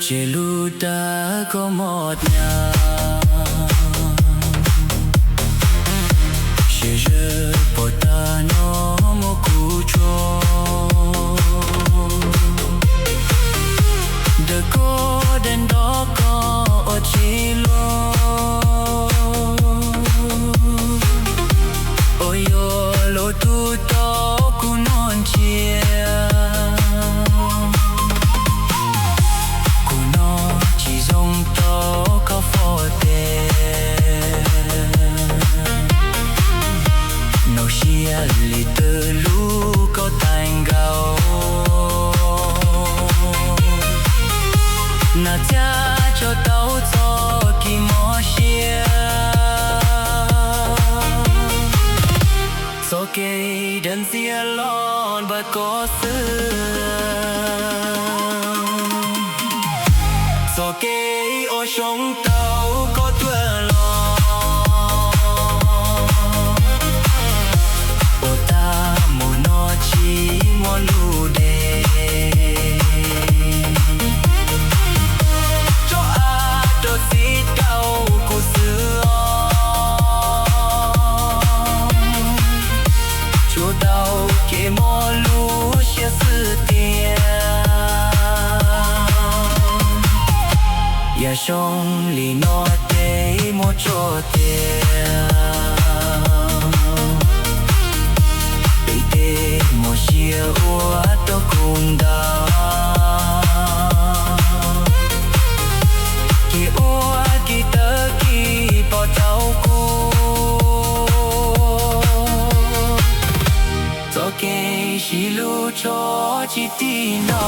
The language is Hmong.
Tseg lub dag koj moj nyab, siab zawg pom tag no muab kuv tsuag. Dawm koj dawm nrog koj ua tsis luag, uas yuav luag tub tau kuv noj ntsiav. Kuv noj tsis zoo tau koj foom tes, noj siab li twb hlub koj tag nkaus. Nas txiab tso tau txoj kev mob siab, txoj kev dawb ntxiag los npaj koj xwb. Txoj kev ua zoo tau koj tuaj los, ua tag mus no tsis muaj lus deb. Rau av rau txiv rau kuv xwb os, tsuas tau kev mob lub siab xwb tiag. Yam zoo li no ces muab tso tiag, peb tej muaj siab ua rau kuv ntag. Kev ua kev tawv kev pom tau kuv, txoj kev siv lub tsho tsis tiv no.